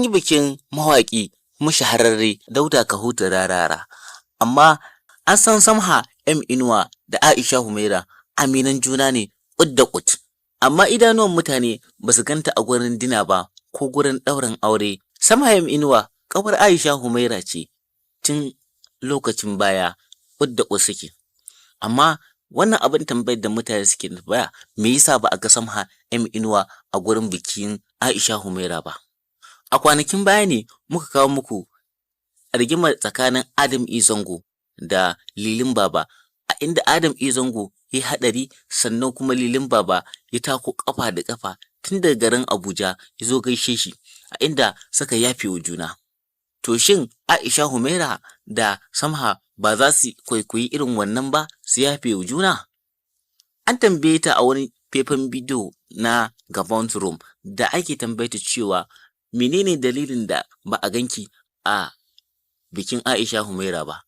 An yi bikin mawaƙi kuma shahararre Dauda Kahutu Rarara, amma an san Samha M. Inuwa da Aisha Humaira aminan juna ne ƙut da ƙut. Amma idanuwan mutane ba su ganta a gurin dinner ba ko gurin ɗaurin aure. Samha M. Inuwa ƙawar Aisha Humaira ce tun lokacin baya, ƙut da ƙut suke. Amma wannan abin tambayar da mutane suke tambaya, me yasa ba a ga Samha M. Inuwa a gurin bikin Aisha Humaira ba? A kwanakin baya ne muka kawo muku rigimar tsakanin Adam A. Zango da Lilin Baba, a inda Adam A. Zango ya yi haɗari, sannan kuma Lilin Baba ya tako ƙafa da ƙafa tun daga garin Abuja ya zo gaishe shi, a inda suka yafe wa juna. To shin Aisha Humaira da Samha ba za su kwaikwayi irin wannan ba su yafe wa juna? An tambaye ta a wani faifan bidiyo na Gabon's Room da ake tambayar ta cewa menene dalilin da ba a ganki a bikin Aisha Humaira ba?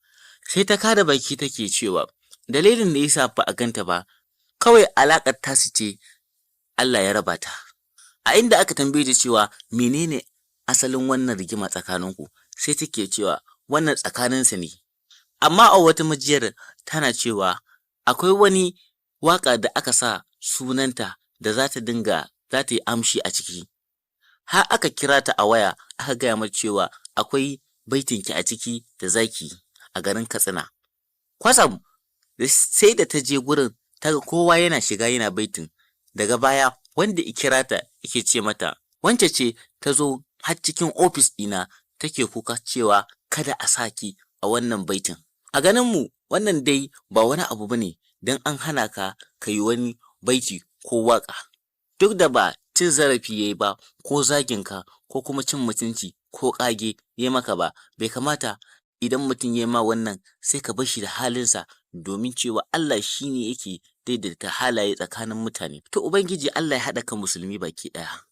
Sai ta kada baki take cewa dalilin da yasa ba a ganta ba, kawai alaƙar tasu ce Allah ya raba ta. A inda aka tambaye ta cewa menene asalin wannan rigima tsakaninku, sai take cewa wannan tsakaninsu ne. Amma a wata majiyar tana cewa akwai wani waƙa da aka sa sunanta da za ta dinga za ta yi amshi a ciki. Har aka kira ta a waya aka gaya mata cewa akwai baitinki a ciki da zaki a garin Katsina. Kwatsam sai da ta je gurin ta ga kowa yana shiga yana baitin. Daga baya wanda ya kira ta yake ce mata wance ce ta zo har cikin ofis ɗina take kuka cewa kada a sa ki a wannan baitin. A ganin mu wannan dai ba wani abu bane don an hana ka ka yi wani baiti ko waƙa. Duk da ba cin zarafi ya yi ba ko zagin ka ko kuma cin mutunci ko ƙage ya maka ba, bai kamata idan mutum ya ma wannan sai ka bar shi da halinsa, domin cewa Allah shi ne yake daidaita halaye tsakanin mutane. To Ubangiji Allah ya haɗa kan musulmi baki ɗaya.